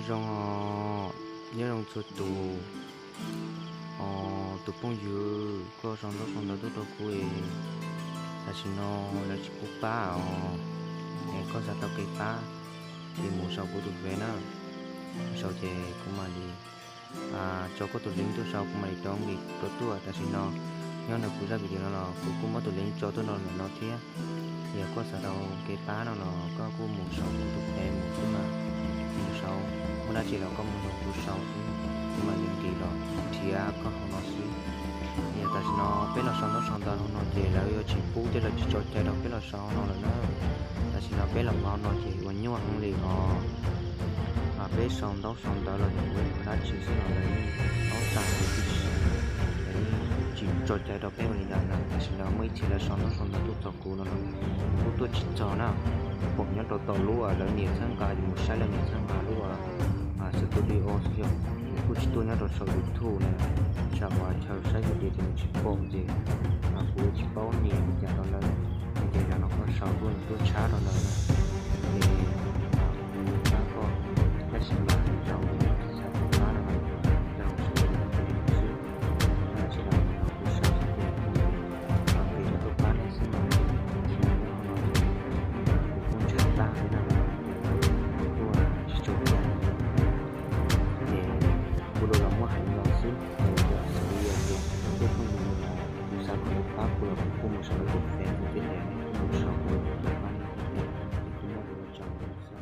Zoo os, nyob zoo txhua tus. Os, tus phooj ywg, koj sau ntaub sau ntawv tuaj rau kuv es tam sim no lawv tsis pub pab os, es koj xav tau kev pab ces mus sau kuv tus Face na. Sau ces kuv mam li tso koj tus link tuaj sau, kuv mam li rov nqis rau tuaj. Tam sim no nyob ntawm kuv zaj video no los kuv kuj muab tus link tso tuaj rau ntawm no thiab. Yog koj xav tau kev pab no los koj kuj mus sau kuv tus Face mus xwb mas, mus sau, muaj dab tsi los koj mus nrog kuv sau xwb, kuv mam li nqis los nrhiav koj hauv no xwb. Yog tam sim no peb los sau ntaub sau ntawv hauv no ces lawv yuav tsis pub thiab lawv tsis tso cai rau peb los sau hauv no lawm na. Tam sim no peb los mus hauv no ces ua nyuaj heev li os. Peb sau ntaub sau ntawv los yog ua dab tsi xwb los lawv yeej paub tag li tib si, lawv yeej tsis tso cai rau peb ua li ntawd na. Tam sim no muaj ib txhia lawv sau ntaub sau ntawv tuaj txog kuv no, kuv tuaj tsis txog na. Pom nyob rau tom lub lawv niam txhawb nqa, ces mus saib lawv niam txhawb nqa lub studio xwb yom. Kuj tsis tuaj nyob rau saum YouTube na, tsam uas chaw saib video ces nws tsis pom ces kuv tsis paub nias li cas rau lawv. Ces zaum no koj sau tuaj, nws tuaj tshab rau ntawd na. Ces kuv pab koj, tab sis mas zaum no tsis xav tau pab no, zaum no xwb, tsis xav tau kuv sau xwb ces kuv nqis los tuaj pab nej xwb mas. Tam sim no nyob hauv no ces kuv kuj ntshaw tag li no lawm, lawv tuaj tsis tso cai. Ces kuv los muab hais li no xwb, yog xws li tias peb phooj ywg los kuv xav kom lawv pab kuv los kuv kuj mus sau lawv tus Face thiab, kuv sau kuv tus Face pab lawv thiab, ces kuj muaj li ua tsaug xwb.